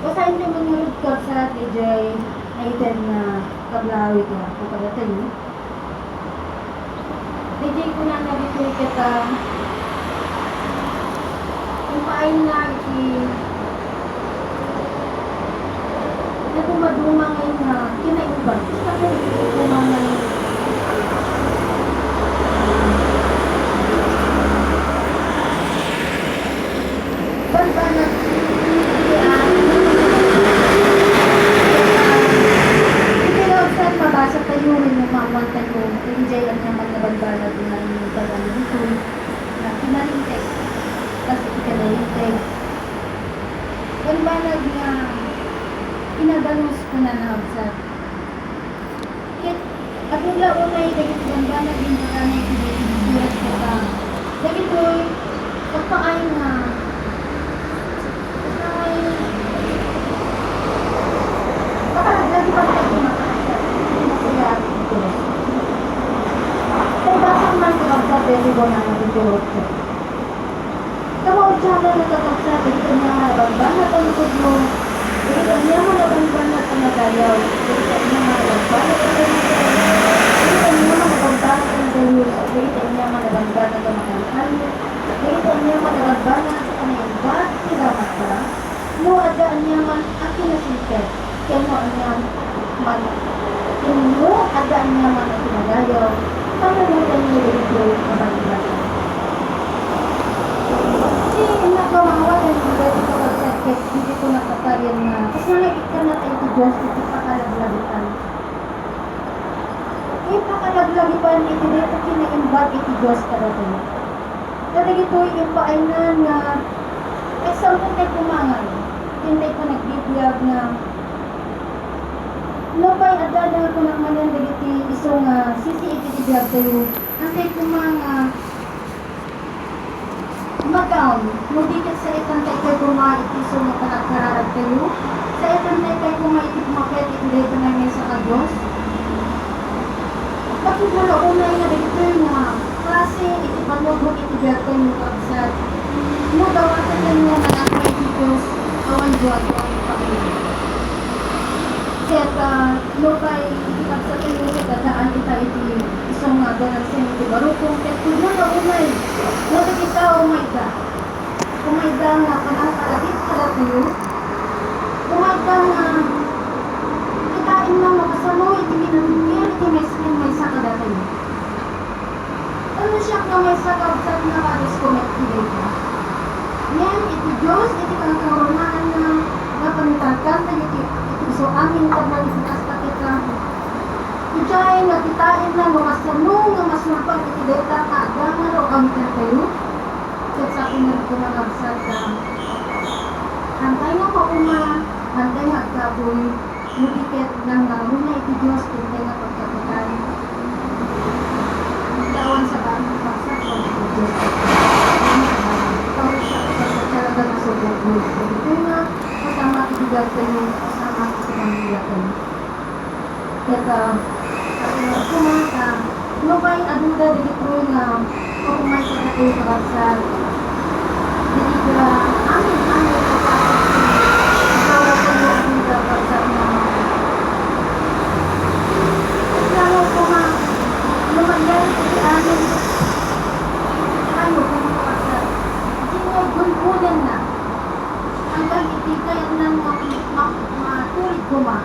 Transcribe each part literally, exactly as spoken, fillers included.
Basaentayo man ngarud, kabsat, daydiay naitedna nga kablaawig a kadatayo. Daydiay kunana ditoy ket, ah, impaayna iti nadumaduma nga kinaimbag. Ita ket iti kumangay. Banbanag iti, ah, iti kabsat, mabasatayo wenno maammoantayo iti diay aniaman nga banbanag nga imbag ditoy nga kinalinteg. Kas iti kinalinteg. Banbanag nga kinadalus, kunana, kabsat. Ket adu la unay dagiti banbanag nga imbagana iti daytoy nga surat ket, ah, dagitoy, agpaay nga, agpaay, makalaglagipan tayo nga makakita iti nasayaat ti Dios. Pagbasa man ti kabsat daytoy kunana ditoy. Kamaudianna, kakabsat, dagiti aniaman a banbanag a napudno, dagiti aniaman a banbanag a nadayaw, dagiti aniaman a banbanag a nadayaw, dagiti aniaman a banbanag a nadayus, dagiti aniaman a banbanag a makalkallo, dagiti aniaman a banbanag a naimbag ti damagda, no adda aniaman a kinasingpet, ken no aniaman, ken no adda aniaman a kinadayaw, panunotenyo dagitoy a banbanag. Ti nagkamangawatan iti daytoy, kakabsat, ket ditoy ko napatayen nga kasla nga ikkannatayo ti Dios iti pakalaglagipan. Ti pakalaglagipan iti daytoy kinaimbag iti Dios kadatayo. Kadagitoy impaaynan nga eksampel ti kumangay, ken daytoy nagbibiag nga nupay adda nga kunam manen dagiti isu nga sisiit iti biagtayo, antay koma nga makaon, no di ket saitantay koma iti isu nga panagkararagtayo, saitantay koma iti pumapet iti daytoy nga maysa a Dios. Bakit nga unay nga dagitoy nga klase iti pannugot iti biagtayo, kabsat? No dawaten nga nagangka iti Dios, awan duadua ti pakayo. Ket, ah, nupay iti kabsat, ket addaan ita iti isu nga agannad sen iti barukong, ket pudno nga unay nga dagiti tao umayda. Umayda nga panangkalagip kadatayo. Umayda nga kitaenna no kasano iti kinatungpal iti maysa ken maysa kadatayo. Ano siak nga maysa, kabsat, nga pares ko met ti dayta? Ngem iti Dios, iti kangkangrunaanna, nga pamitalkantayo iti, iti isu amin tapno iti kasta ket, ah, idiay nga kitaenna no kasano nga masulbad iti dayta nga agangaro awitantayo. Ket sa pinagkumakabsat, ah, hantay nga mauma, hantay nga agkapuy, no di ket nangnangruna iti Dios, ken kayat pagkapatay. Ket awan sa baan ti pagsakbaw iti Dios. Awan sa baan. Ket talaga nga subok mo. Iti nga kasama iti biagtayo, kasama iti pamiliatayo. Ket, ah, koma, ah, nupay adda dagitoy nga Umay kadagiti kabsat. Dagiti amin, amin a klase ti asawa ken ni kabsat nga. Ket nangawko nga, no mangyari iti amin, ano, ken ni kabsat, diay gulgolenna. Hanggang iti kayatna nga ma-, ma-, matured koma.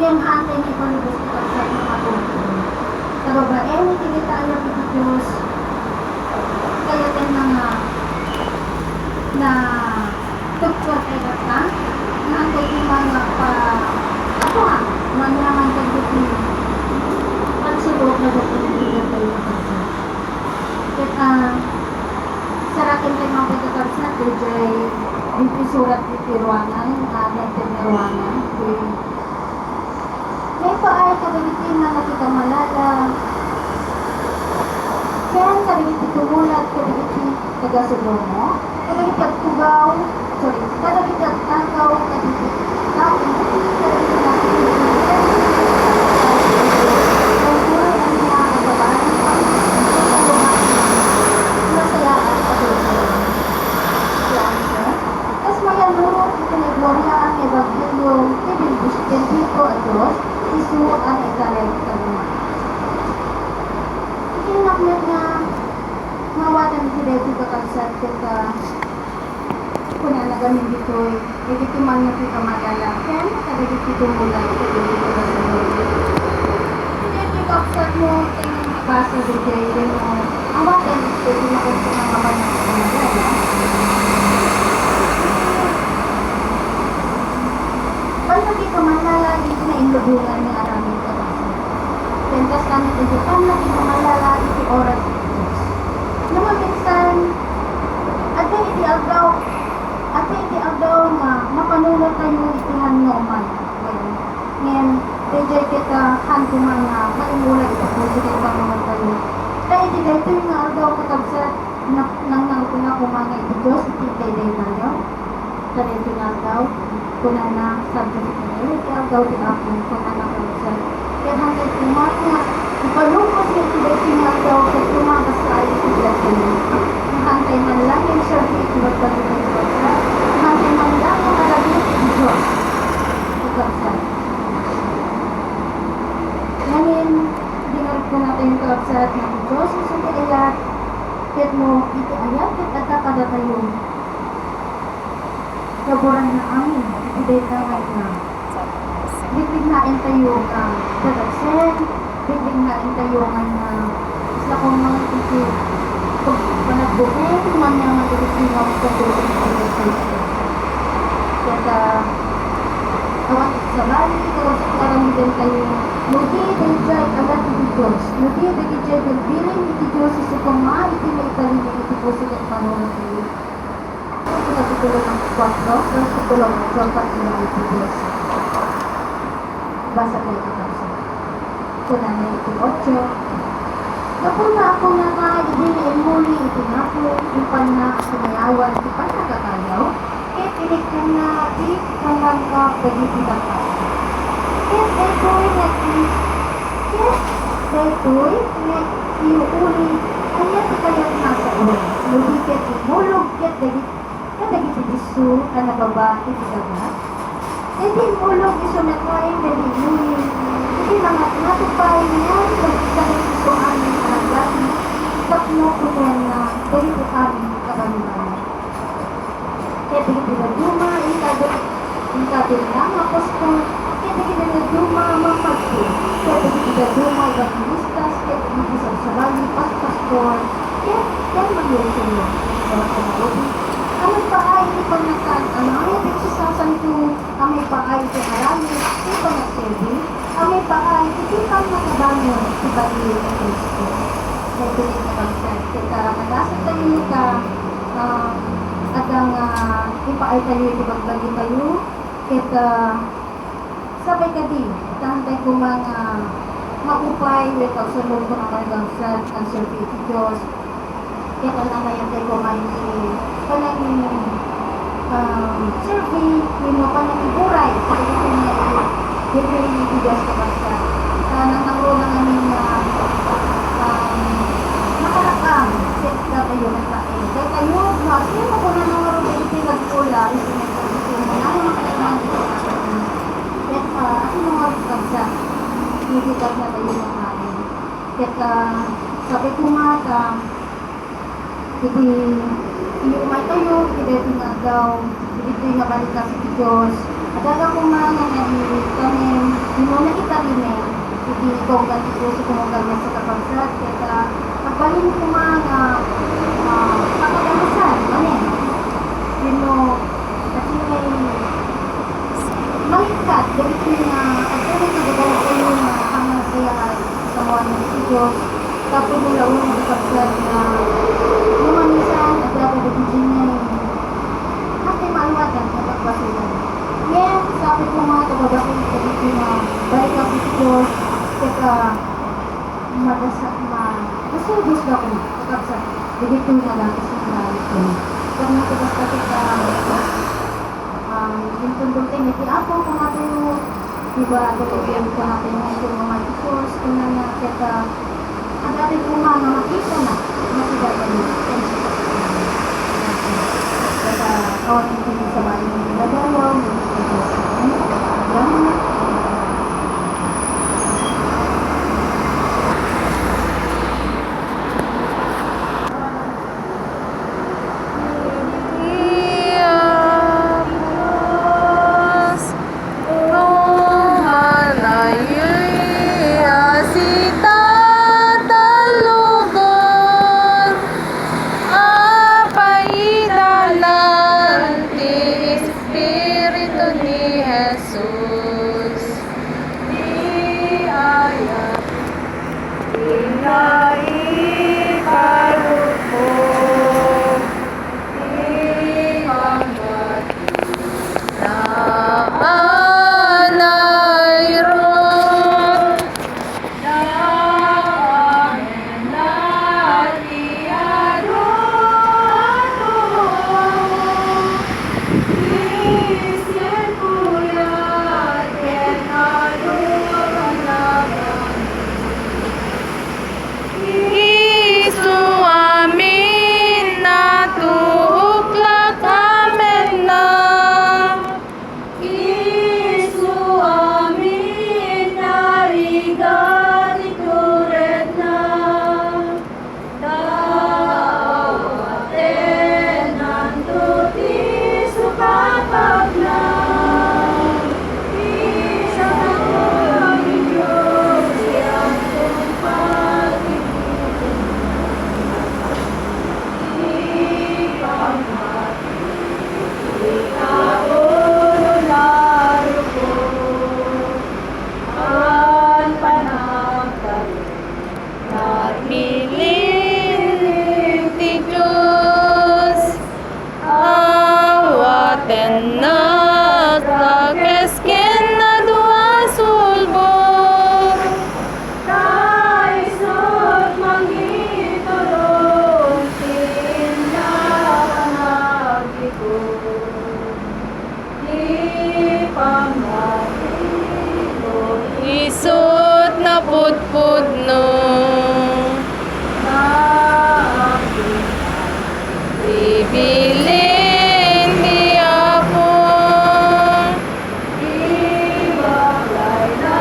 Ngem hantay nga ipalubos ti kabsat nga matured. Ta babaen iti dayta a ayat iti Dios, Kayat nga natugtog ti tatta, nga anto ti mga pa-, apuhan, manaman dagiti pagsubo na dagiti leader tayo nga kabsat. Ket, ah, saraken tayo mga pagkakabsat, diay isurat ti ruangan, ah, daytoy nga ruangan, ti Maipaay kadagiti nannakikamalala ken kadagiti tumulat kadagiti taga-Sodomo, kadagiti agtugaw, sorry, kadagiti agtagaw kadagiti tao, kadagiti nannakikamalala, ken uray ania a babaen, ken ania a babaen, nasayaan a daytoy. Ti angel, kas mayannurot iti naigwariaan nga ebanghelio ti bendision a Dios, isu a naitaray iti kaniak. Ikinnak met nga maawaten iti daytoy kakabsat ket, ah, kunana gamin ditoy, dagiti mannakikamalala ken kadagiti tumulat kadagiti kasunod. Iti kakabsat mo, Basa daytoy wenno awaten daytoy makanto nga mapanagkamalian. Pannakikamalala iti nainlubongan nga aramid a basa. Ken kasla met iti pannakikamalala iti oras ti Dios. No maminsan, adda iti aldaw, adda iti aldaw nga mapanunot tayo iti hanno man. Wen, ngem, daydiay ket, ah, haan koma nga maimula iti puso ken panunot tayo. Ta iti daytoy nga aldaw, kakabsat, na-, nangnangtuna koma nga iti Dios iti daydiay nga aldaw. Ta daytoy nga aldaw, kunana, Santo Simeon, iti aldaw ti Apo, kunana, kakabsat. Ket haan tayo koma nga ipalubos iti daytoy nga aldaw, ket tumagas tayo iti daytoy. Haan tayo man lang nga serbi iti bagbagi ti Dios. Haan tayo man lang nga malagip iti Dios. Kakabsat. Ngamin, di ngarud kunatayo, kakabsat, nga ti Dios isu ti ayat, ket no iti ayat ket adda kadatayo, kaburanna amin iti dayta nga rikna. Biglignaentayo nga dadagsen, biglignaentayo nga, ah, isla koma iti pag-, panagbuteng, manyama iti tingog ken iti pagdagsen. Ket, ah, awan iti sabali, ket aramidentayo, no di daydiay ayat iti Dios, no di dagiti bilbilin iti Dios, isu koma iti maibalin iti puso ken panunot tayo. Iti kapitulo kuatro, bersikulo otso, pati na iti dies. Basa tayo iti verse. Kunana iti otso, "Gapu ta kunana, idi naimmuli iti Apo, impanna a sinayawan ti pannakakayaw, ket inikkanna ti panangkap dagiti dakes." Ket daytoy nga ti-, ket daytoy nga iuuli, ania ti kayatna a sawen? No di ket immulog ket dagiti kadagiti disso a nababa iti daga. Iti immulog isu met laeng dagiti immuli, iti nangatngato pay ngem dagiti disso amin a nagdati tapno punnoenna dagiti amin a balibayan. Ket dagiti dadduma, inka dagiti, inka dagiti nga apostol, ket dagiti dadduma a mamati, ket dagiti dadduma a ebangelistas, ket dagiti sabsabali, paspastor, ket, ket mangirusuyo. Ket iti maudi, amin paay iti pannakaad-aramid iti sasanto, amin paay iti aramid iti panagserbi, amin paay iti pannakabangon iti bagi ni Cristo. Ket iti kakabsat, ket, ah, kadasat tayo ta, ah, adda nga ipaay tayo iti bagbagi tayo, ket, ah, Sabay kadi, haan tayo koma nga maupay wenno agsublina a mangagserbi iti Dios. Ket haan a kayat tayo koma iti panang, um, serbi wenno panangiburay kadagiti nga ibilin iti Dios, kakabsat. Ta nangnangruna ngamin nga, um, makarak-am ket datayo met laeng. Datayo, no asino kunana ngarud dagiti nagkula, isu met dagiti umuna nga makarak-am iti Ket, ah, asino ngarud, kakabsat, no di kayatna tayo nga amin? Ket, ah, sabay koma ta, idi iumaytayo iti daytoy nga aldaw, iti daytoy nga balikas iti Dios, adda koma nga naitanem, wenno naitanem iti tunggal ti puso, tunggal met, kakabsat, ket, ah, agbalin koma nga, Ah, kapadasan, manen. Wenno, ati ngay, malingkat, dagiti nga agdama nga babalakayon nga panagsayaat, kasaoan dagiti Dios, tapno laeng nga kabsat nga, no mamisan, adda dagiti ngay, ati maiwatan nga pagbasolan. Ngem, sapay koma nga tababakon dagiti nga balikak iti Dios, ket, ah, Madasa-, ma-, masulbos da koma, kakabsat, dagitoy nga dakes nga naiwatan. Ket nagkabasbasol ta, ah, intundong tayo iti Apo, kunatayo, di ba, dagitoy kunatayo nga isu nga may Dios, kunana, ket, ah, adda ti bunga nga makitana, nga sida tayo, ken sida tayo. Ket, ah, awan iti sabali nga dadayaw, nga iti Dios. Amen. Apay ida ti Espiritu ni Jesus. Ti ayat, inna ikarukmo, ti pamati, naanayro. Isu amin natuklak, amen na. Isu amin narigat ituredna. Dawatenanto ti sukapatna. Isagutna ti Dios ti agtungpal iti pamati. Ikaw, O Lord ko, awan panagtalek. Nagbilin ti Dios, awatennak dakes ken nadua sulbod. Ta isut' mangitulong ti inna panagbiton. Ti pammatiko isut' napudpudno. Naagingga ti bilin ti Apo. Ibaglayna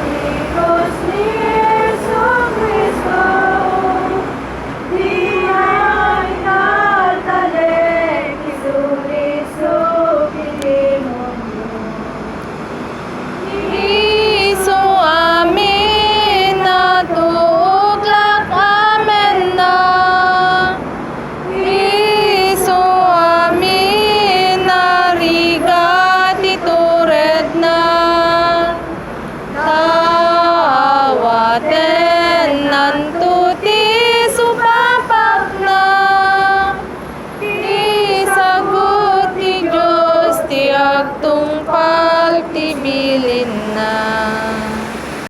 ti krus ni Jesu-Cristo. Diay italtalek ti sulisog ti demonio. Isu amin natuklak, amen na. Isu amin narigat ituredna. Ta awatennanto ti sumapatna. Ti sagut ti Dios ti agtungpal.